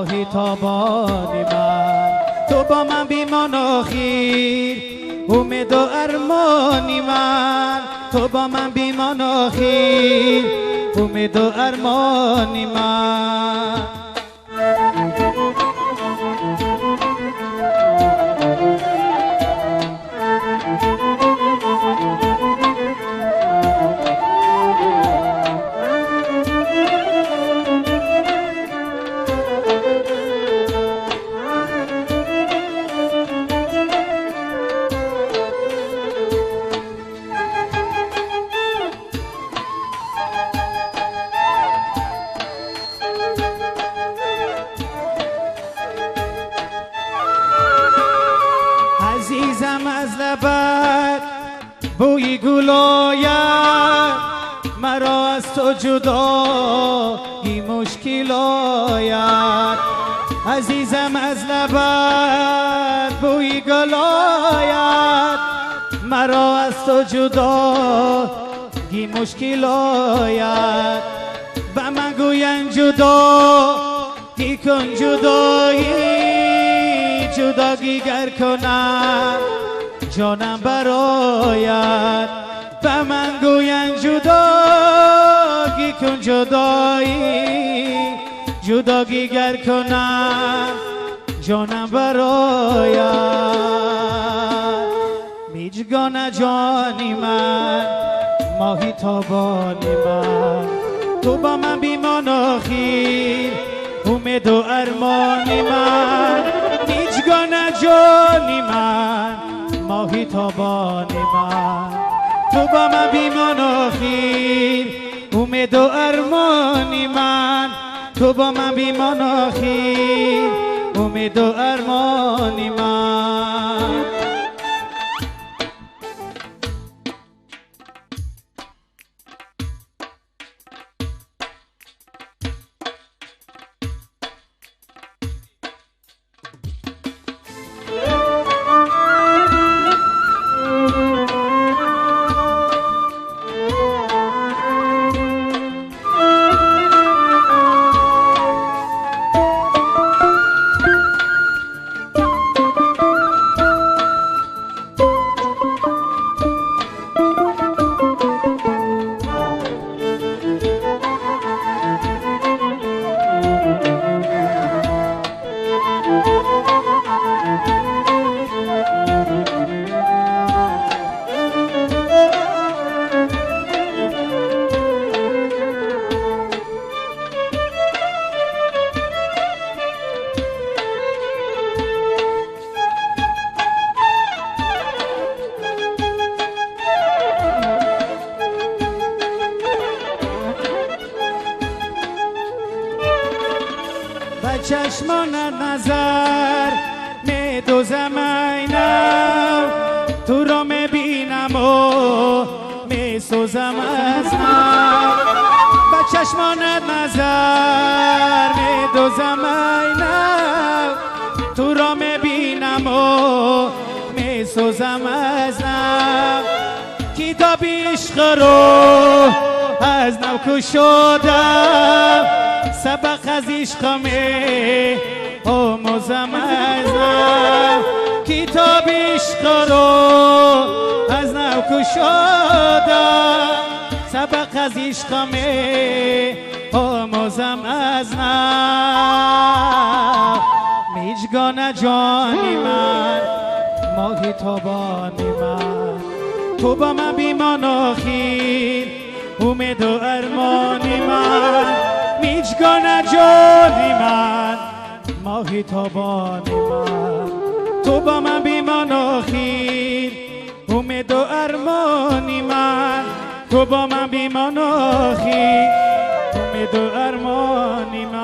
ماهی تابانی من. تو با من بیمان آخیر، امید و ارمانی من. تو با من بیمان آخیر، امید و ارمانی من. عزیزم از لبت بوی گل آید، مرا از تو جدایی مشکل آید. عزیزم از لبت بوی گل آید، مرا از تو جدایی مشکل آید. به من گویند جدایی کن جدایی، جدایی گر کنم جانم براید. به من گویند جدایی کن جدایی، جدایی گر کنم جانم براید. میجگان جانی من، ماهی تابانی من. تو با من بیمان آخیر، امید و ارمانی من. میجگان جانی من، ماهی تابانی من. تو با من بیمان آخیر، امید و ارمانی من. تو با من بیمان آخیر، امید و ارمانی من. چشمان نظر می دوزم اینم، تو را می بینم و می سوزم از من. با چشمان نظر می دوزم اینم، تو را می بینم و می سوزم از من. کتاب عشق رو از نو کشادم، سبق از عشق می آموزم از نو. کتاب عشق رو از نو کشادم، سبق از عشق می آموزم از نو. میجگان جانی من، ماهی تابانی من. تو با من بیمان آخیر، امید و ارمانی من. میجگان جانی من، ماهی تابانی من. تو با من بیمان آخیر، امید و ارمانی من. تو با من بیمان آخیر، امید و ارمانی من.